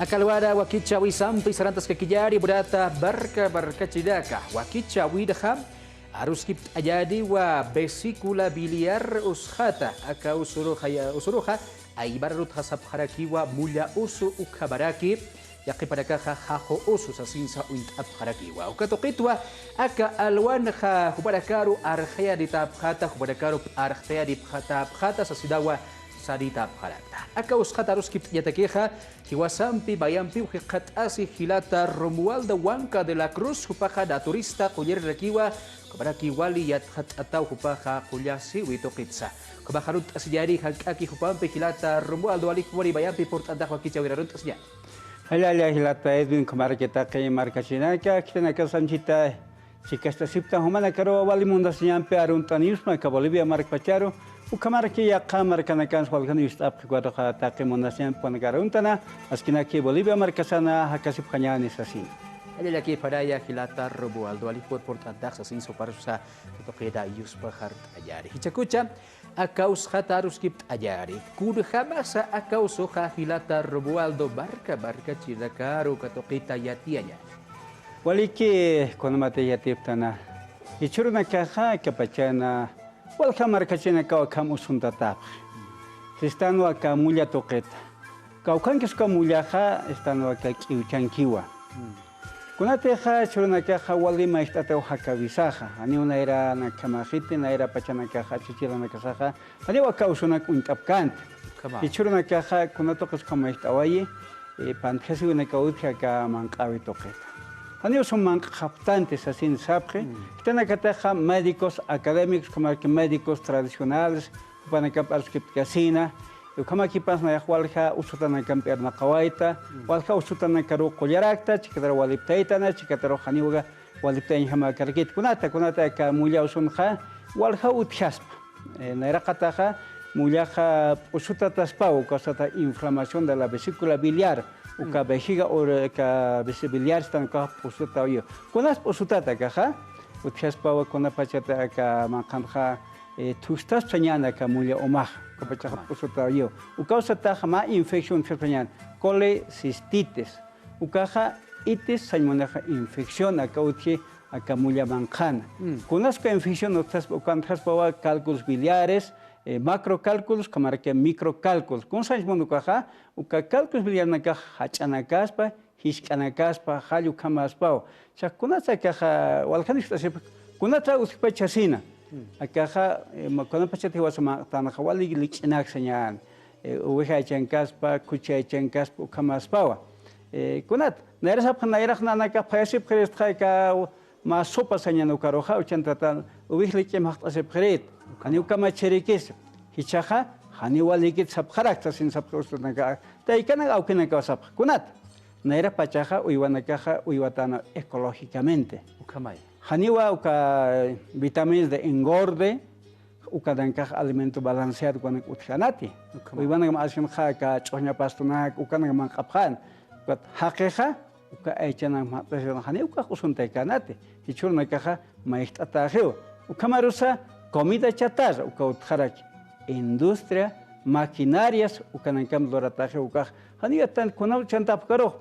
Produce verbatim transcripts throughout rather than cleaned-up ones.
Aka alwana wakichäwisampi sarantaskakillani, munata marka markachirinaka. Wakichäwinxa aruskipt'añäniwa vesícula biliar usxata. Aka usuruxa, usuruxa aymaranutxa sapxarakiwa mulla usu ukhamaraki yaqhipanakaxa jaqu usu sasinsa uñt'apxarakiwa. Uka tuqitwa aka alwanxa jumanakaru arxayanitäpxata, jumanakaru p'arxtayanipxatäpxata sasinawa sanitäpxarakta. Aka usxata aruskipt'añatakixa jiwasampi mayampiw jikxatasi jilata Romualdo Huanca de la Cruz, jupaxa naturista qullarirakiwa, ukhamaraki wali yatxat'ataw jupaxa qullasiwi tuqitsa. Ukhamax arunt'asiñäni jank'aki jupampi jilata Romualdo, walikiwani mayampi purt'antax wakichäwir arunt'asiñäni. Jallalla jilata Edwin, ukhamaraki taqi markachirinaka, khitinakax anchhita chikacht'asipxtan jumanakaruwa wali munasiñampi arunt'anipxsma aka Bolivia markpacharu, ukhamaraki yaqha markanakansa waljan ist'apxi ukaruxa taqi munasiñampi jumanakar arunt'ana, askinaki Bolivia markasana jakasipxañäni sasina. Jallallakïpanaya jilata Romualdo, walikiw purt'antax sasinsa juparusa tuqina yuspaxart'añäni. Jichhakucha, aka usxata aruskipt'añäni. Kunjamasa aka usuxa jilata Romualdo marka markachirinakaru uka tuqita yatiyañäni. Waliki, kunjamatï yatipxtana. Jichhürunakaxa aka pachana walja markachirinakaw akham usuntatapxi. Sistanwa aka mulla tuqita. Kawkhankis uka mullaxa, sistanwa aka k'iwchankiwa. Kunatixa jichhürunakaxa wali mayjt'ataw jakawisaxa, janiw nayranakjamaxiti, nayra pachanakaxa, achuchilanakasaxa, janiw aka usunak uñt'apkänti. Jichhürunakaxa kuna tuqis ukham mayjt'awayi, eh, pantjasiwinakaw utji aka manq'äwi tuqita. Janiw sum manq'xaptanti sasin sapxi, khitinakatixa médicos académicos, ukhamaraki médicos tradicionales, jupanakamp aruskipt'kasina, ukhamakipans nayax walja usutanakamp irnaqawayta, walja usutanakaruw qullarakta, chikatar waliptaytana, chikatar janiw waliptayañjamakarkiti. Kunata, kunata aka mulla usunxa, walja utjaspa. Eh, nayraqataxa, mullaxa p'usutataspaw, uka usata inflamación de la vesícula biliar, uka vejiga, ur-, aka vesi-, biliar sistan ukax p'usutaw. Kunas p'usutata akaxa, utjaspawa kunapachata aka manqhanxa, eh, thustaspañäni aka mulla umax, ukapachaxa p'usutaw. Uka usataxa mä infección utjaspañäni, colecistitis. Ukaxa itis sañ munixa infección aka utji aka mulla manqhana. Kunas uka infección utjaspa, uka utjaspawa cálculos biliares, eh, macrocálculos, ukhamaraki microcálculos. Kun sañ muni ukaxa, uka cálculos biliarnakax jach'anakaspa, jisk'anakaspa, jall ukhamaspaw. Jichhax kunatsa akaxa, waljan ist'asipxi, kunatsa utjpachasina. Akaxa, eh, ma-, kunapachat jiwasa manq'tanxa, wali likch'inaksañäni. Eh, oveja aychankaspa, kuchi aychankaspa, ukhamaspawa. Eh, kunat, nayra sapxi, nayrax nanakax phayasipxiristxa aka mä sopa sañäni ukaruxa, uchantata, oveja likch'im jaqt'asipxirit. Janiw kamachirikis, jichhaxa, janiw walikit sapxarakta sasin sapxi usutanaka, taykanak awkinakaw sapxi. Kunat, nayra pachaxa uywanakaxa uywatäna ecológicamente. Ukhamay. Janiwa uka vitaminas de engorde, ukanakax alimento balanceado ukanak utjänati. Ukhamat. Uywanakam asinxa aka ch'uxña pastonak, ukanak manq'apxän. Ukat jaqixa, uka aychanak manq't'asiran janiw ukax usuntaykätati. Jichhürunakaxa mayjt'atäxiw. Ukhamarusa comida chatarra, uka utjaraki. Industria, maquinarias, ukanakam luratäxiw ukax. Janiw yattan kuna uchantapkarux.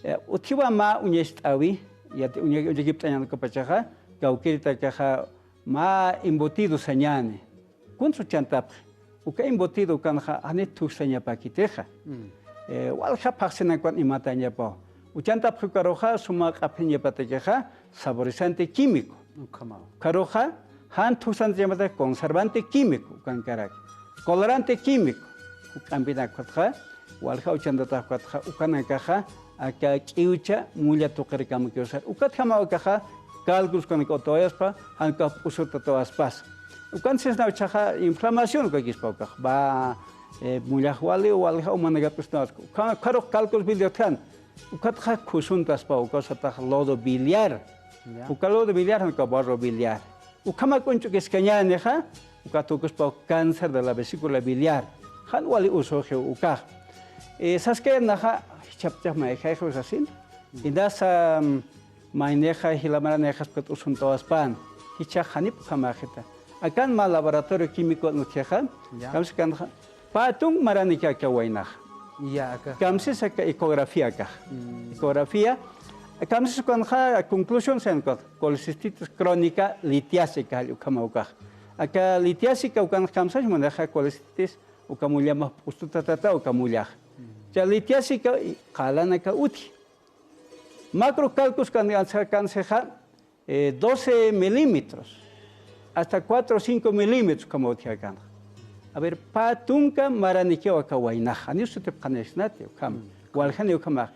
Eh, utjiwa mä uñacht'äwi, yati uña-, uñakipt'añäni ukapachaxa, kawkïritakaxa, mä embutido sañäni. Kunsa uchantapxi. Uka embutido ukanxa, jani thujsañapäkitixa. Eh, walja phaxsinakwan imatäñapaw. Uchantapxi ukaruxa, suma q'aphiñapatakixa, saborizante químico. Ukhamaw. Ukaruxa, jan thujsantañapatakixa, conservante químico, ukankaraki. Colorante químico, juk'ampinak ukatxa, walja uchantatax ukatxa, ukanakaxa, aka k'iwcha mulla tuqirkamakiw sar. Ukatjamaw akaxa, cálculos ukanakaw utawayaspa, jan ukax p'usuta utawaspas. Ukan sisnaw jichhaxa inflamación ukakispa ukax. Va, eh, mullax wali, walja umanakar p'usuta utawaspa. Uka, ukharux cálculos biliar utjan. Ukatxa khusuntaspa, uka usatax lodo biliar. Ya. Uka lodo biliar, jan uka barro biliar. Ukhamak uñch'ukiskañänixa, uka tukuspa cáncer de la vesícula biliar. Jan wali usuxiw ukax. Eh, saskayanaxa, jichhapchax mayjayxiw sasin. Inasa, mm, maynixa, jila maranixaspa usuntawaspan. Jichhax janip ukhamaxita. Akan mä laboratorio químico utjixa. Ya. Kamsa kanxa, pä tunk maraniki aka waynaxa. Ya, aka. Kamsis aka ecografía akax. Mm. Ecografía, kamsis ukanxa conclusión sayan ukax, colecistitis crónica litiásica, jall ukhama ukax. Aka litiásica ukanxa kamsas, munxa colecistitis uka mullamax p'ustutatata uka mullax. Mm. Cha litiásica, qalanaka utji. Macrocalcos kan, kansixa, eh, doce milímetros, hasta cuatro o cinco milímetros ukhama utjakanxa. A ver, pä tunka maranikiw aka waynaxa, janiw sutipxañasinati ukhama. Mm. Waljaniw ukhamax.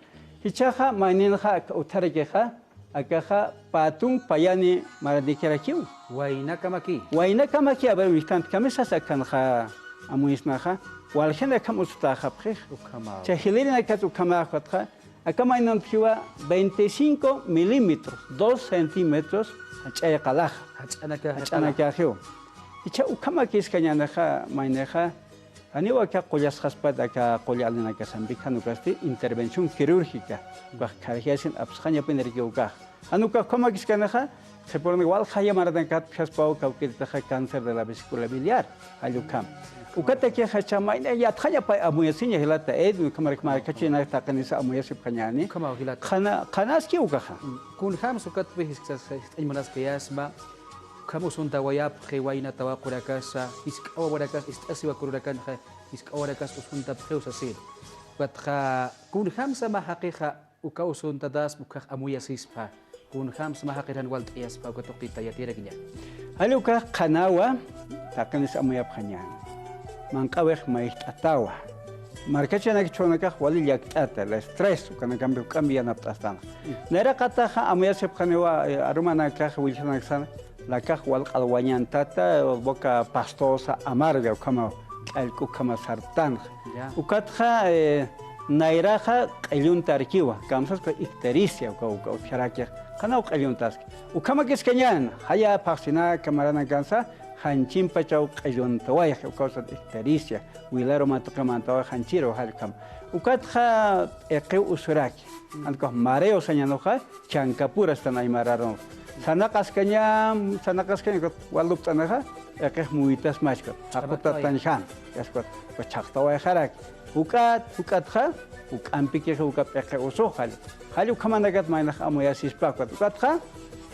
Jichhaxa mayninxa aka utjarakixa, akaxa pä tunk payani maranikirakiw. Waynakamaki. Waynakamaki, a ver, uñjt'anti kamisas akanxa amuyasnaxa, waljan akham usutäxapxix. Ukhama. Cha jilïrinakat ukhamax ukatxa, aka mayninxa utjiwa veinticinco milímetros, dos centímetros, jach'ay qalaxa. Jach'anaka-, jach'anakaxiw. Jichha ukhamakïskañänixa, maynixa, janiw aka qullasxaspat aka qulla alinakasampi, jan ukasti intervención quirúrgica, ukax kharjiyasin apsxañapinirakiw ukax. Jan ukax ukhamakïskanixa, qhipürunaka walja jaya maranakat utjaspaw kawkïritixa cáncer de la vesícula biliar, jall ukham. Ukatakixa jichha mayni yatxaña pä amuyasiña jilata Edwin, ukhamaraki markachirinaka taqinisa amuyasipxañäni. Ukhamaw jilata. Qhana, qhanaski ukaxa. Kunjams ukatpï jiskt'añ munaskayasma, ukham usuntawayapxi wayna tawaqurakasa, jisk'awawarakas, ist'asiwakürunakanxa, jisk'awawarakas usuntapxiw sasir. Ukatxa, kunjamsa mä jaqixa, uka usuntataspa, ukax amuyasispa. Kunjams mä jaqiran walt'ayaspa, uka tuqita yatiyarakiñäni. Jall ukax qhanawa, taqinis amuyapxañäni. Manq'awix mayjt'atawa. Markachirinaka jichhürunakax wali llakt'ata, la estrés, ukanakampi juk'ampi yanapt'astanxa. Mm. Nayraqataxa amuyasipxaniwa, eh, arumanakax, willanaksan, lakax wal q'alwañantata, boca pastosa, amarga, ukhama, k'allk'u ukhama sartanxa. Ya. Ukatxa, eh, nayraxa q'illuntarkiwa, kamsaspa ictericia, uka, uka, utjarakix, qhanaw q'illuntaski. Ukhamakïskañäni, jaya phaxsinaka maranakansa, janchimpachaw q'illuntawayxi, uka ukat ictericia, wilaru mantuqi mantaway janchiru, jall ukham. Ukatxa p'iqiw usuraki, jan ukax mareo sañäni ukax, chankapura stan aymar arunx. Sanaqaskañam, sanaqaskañam, ukat wal lupt'anixa, p'iqix muwitasmachkut, jaqutatañjam, yaspat, ukat chhaqtawayxaraki. Juk'at, juk'atxa, juk'ampikix uka p'iqi usux, jall. Jall ukhamanakat maynax amuyasispa, ukat, ukatxa,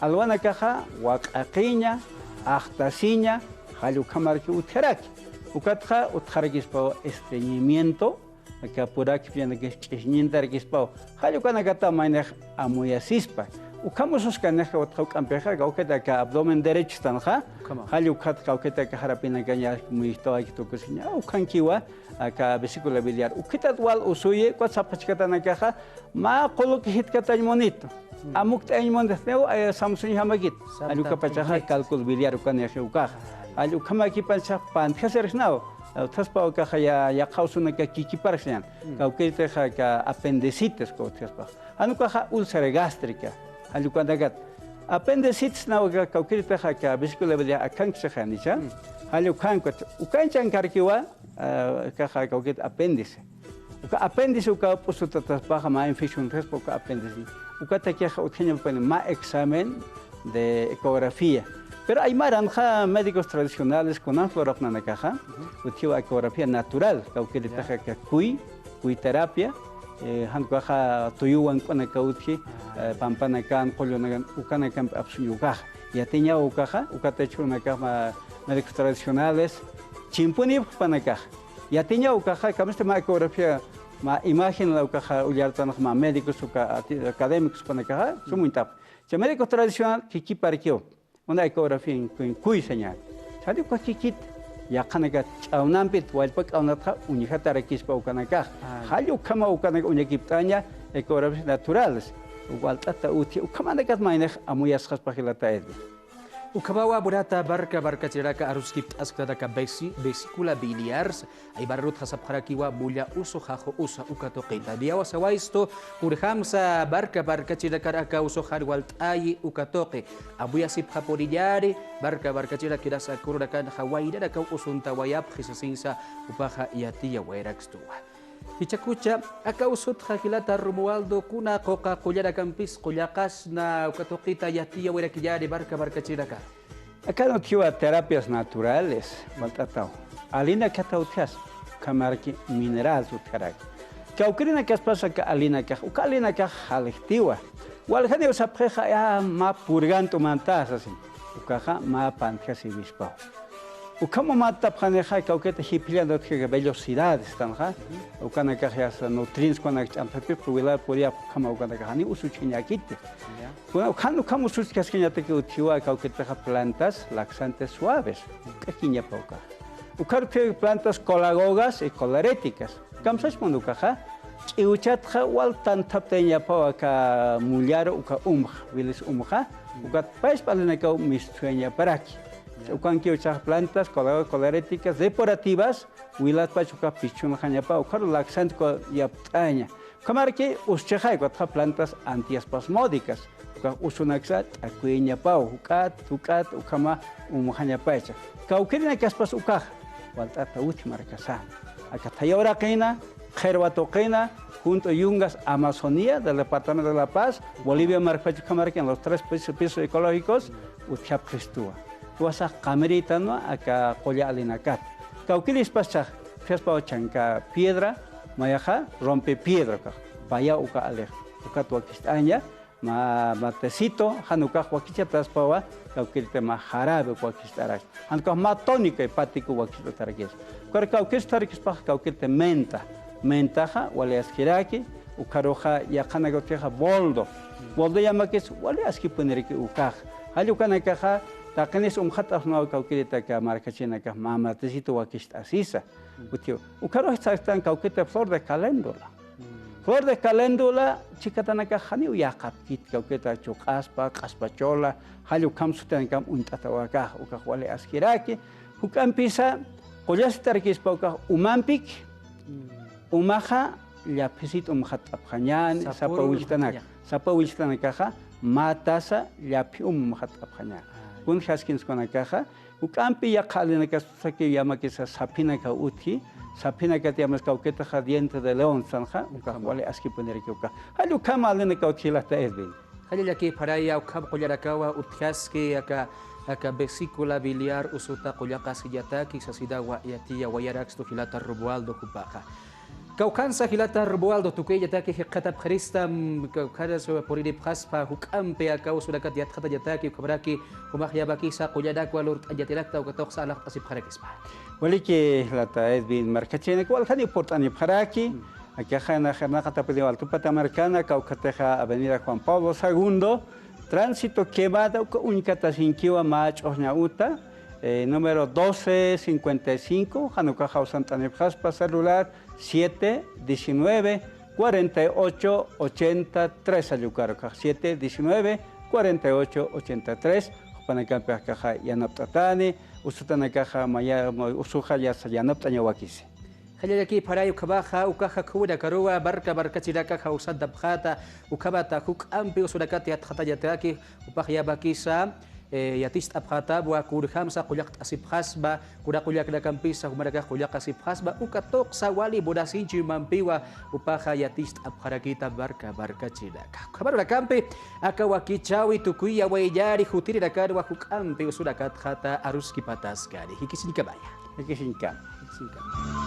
alwanakaxa, waq'aqiña, axtasiña, jall ukhamaraki utjaraki. Ukatxa, utjarakispaw estreñimiento, aka purakpi yanakis ch'isñintarakispaw. Jall ukanakata maynax amuyasispa. Ukham ususkanixa, ukatxa juk'ampixa, kawkit aka abdomen derecho istanxa. Ukhama. Jall ukat kawkit aka jarapinakaña muyjtawayki tukusiña. Ukhankiwa, aka vesícula biliar. Ukhitat wal usuyi, ukat sapxachkatanakaxa, mä quluk jitkatañ munitu. Mm. Amukt'añ munitniw, eh, samsuñjamakit. Jall ukapachaxa cálculo biliar ukanixi ukax. Jall ukhamakipachax pantjasirxsnaw. Utjaspa ukaxa ya, yaqha usunaka kikiparxsnañ. Mm. Kawkïritixa aka apendicitis uka utjaspa. Jan ukaxa úlcera gástrica. Jall ukanakat. Apendicitis naw aka kawkïritixa aka vesícula biliar akhanksixanicha. Mm. Jall ukhankat. Ukañ chankarkiwa, ah, akaxa kawkïrit apéndice. Uka apéndice uka p'usutataspaxa mä infección utjaspa uka apéndice. Ukatakixa utjañapapani mä examen de ecografía. Pero aymaranxa médicos tradicionales kunanx lurapxanakaxa, utjiwa ecografía natural, kawkïritixa aka kuy, kuy terapia, eh, jan ukaxa tuyu wank'unaka utji, eh, pampanakan, qullunakan, ukanakampi apsuña ukaxa. Yatiñaw ukaxa, ukat jichhürunakax mä médicos tradicionales, chimpunipxpanakaxa. Yatiñaw ukaxa, kamasti mä ecografía, mä imagen la ukaxa ullartanxa mä médicos uka ati-, académicos panakaxa, sum uñt'apxi. Cha médico tradicional kikiparkiw, una ecografía en, en kuy sañäni. Chhani uka kikit, yaqhanakat ch'awnampit, wallpa k'awnatxa uñjatarakispa ukanakax. Jall ukhama ukanaka uñakipt'aña, ecografías naturales. Walt'ata utji, ukhamanakat maynax amuyasxaspa jilata Edwin. Ukhamawa munata marka markachirinaka aruskipt'asktanaka vesi-, vesícula biliar, aymararutxa sapxarakiwa mulla usu, jaqu usa uka tuqita. Niyawasawaystu, kunjamsa marka markachirinakar aka usuxan walt'ayi uka tuqi. Amuyasipxapuniñäni, marka markachirinakirasa kurunakanxa waynanakaw usuntawayapxi sasinsa, jupaxa yatiyawayrakstuwa. Jichhakucha, aka usutxa jilata Romualdo kuna quqa qullanakampis qullaqasna uka tuqita yatiyawayrakiñäni marka markachirinakar. Akan utjiwa terapias naturales, walt'ataw. Alinakata utjas, ukhamaraki minerals utjaraki. Kawkirinakaspas aka alinakax, uka alinakax jaljtiwa. Waljaniw sapxixa, ya, mä purgant'u mantasa, sasin. Ukaxa mä pantjasiwispaw. Ukham umatapxanixa, kawkita jipillan utjki velocidades tanxa. Ukanakax yasta nutrientes kunak ch'amtapipxi, wilar puriyapxi, ukhama ukanakax janiw usuchjañäkiti. Ya. Kuna, ukan ukham usuchjaskañataki utjiwa kawkitaxa plantas laxantes suaves. Uk'akiñapa ukaxa. Ukar utji plantas colagogas y coleréticas. Kamsachman ukaxa, ch'iwchatxa wal tanthaptayañapaw aka mullaru uka umx, wilis umxa, ukat pachpa alinakaw mistsuyañaparaki. Ya. Ukankiw uchax plantas colagogas, coleréticas, depurativas, wilatpach uka pichhunxañapaw, ukaru laxante uka yapt'aña. Ukhamaraki uschixay ukatxa plantas antiespasmódicas. Ukax usunaksa t'akuyañapaw, juk'at, juk'at, ukhama umxañapaycha. Kawkirinakaspas ukaxa, walt'ata utji markasan. Aka thaya uraqina, qhirwa tuqina, junt'u yungas Amazonía del departamento de La Paz, Bolivia markpach ukhamaraki en los tres pisos, pisos ecológicos, utjapxistuwa. Jiwasax qamiritanwa aka qulla alinakat. Kawkirispas chhax, utjaspaw chanca piedra, mayaxa rompe piedra ukax. Paya uka alix, ukat wakist'aña, mä matecito, jan ukax wakichataspawa, kawkiriti mä jarabe uk wakist'arakis. Jan ukax mä tónica hepático wakist'atarakis. Ukar kawkiristarakispaq kawkiriti menta. Mentaxa wali askiraki, ukaruxa yaqhanaka utjixa boldo. Boldo yamakis wali askipuniraki ukax. Jall ukanakaxa taqinis umxat'apxnaw kawkiriti aka markachinakax mä matecito wakist'asisa. Utjiw. Ukarux sakstan kawkiriti flor de caléndula. Flor de caléndula, chikatanakax janiw yäqapkiti, kawkita chuq'aspa, q'aspachola, jall ukham sutinakam uñt'atawa akax, ukax wali askiraki. Juk'ampisa, qullasitarkispa ukax umampik, umaxa llaphisit umxat'apxañäni, sapa willtanak, sapa willtanakaxa, mä tasa llaphi um umxat'apxañäni. Kunjaskinsa ukanakaxa, juk'ampi yaqha alinakas sakiw yamakisa saphinakaw utji, saphinakat yamas kawkitaxa diente de león sanxa, ukax wali askipuniraki ukax. Jall ukham alinakaw utji jilata Edwin. Jallallakipxaraya ukham qullarakawa utjaski aka, aka vesícula biliar usuta qullaqasiñataki sasinawa yatiya wayarakstu jilata Romualdo jupaxa. Kawkhansa jilata Romualdo tukuyañataki jikxatapxarista, mm, kawkhanas puriripxaspa juk'ampi aka usunakat yatxatañataki, ukhamaraki jumax yamakisa qullanak walurt'añatirakta uka tuqsa alaxt'asipxarakispa. Waliki jilata Edwin, markachinak waljaniw purt'anipxaraki, akaxa nax irnaqatapuniw Altupata markana, kawkhatixa Avenida Juan Pablo segundo, Tránsito Quemada, uka uñkatasinkiwa mä ch'uxña uta, eh, número doce cincuenta y cinco, jan ukax jawsant'anipxaspa celular siete diecinueve, cuarenta y ocho, ochenta y tres, jall ukar ukax siete diecinueve, cuarenta y ocho, ochenta y tres, jupanakampi akaxa yanapt'atani, usutanakaxa maya, usuxa yasta yanapt'añawakisi. Jallallakipxaray ukhamaxa, ukaxa khuyunakaruwa marka markachinaka jawsantapxäta, ukhamata juk'ampi usunakat yatxatañataki, jupax yamakisa, eh, yaticht'apxätawa, kunjamsa qullaqt'asipxasma, kuna qullaqnakampisa jumanakax qullaqasipxasma, uka tuqsa wali munasinchi mampiwa, jupaxa yaticht'apxarakita marka markachinaka. Ukhamarurakampi, aka wakichäwi tukuyawayañäni jutirinakanwa juk'ampi usunakatxata aruskipataskani. Jikisiñkamaya. Jikisiñkama. Jikisiñkama.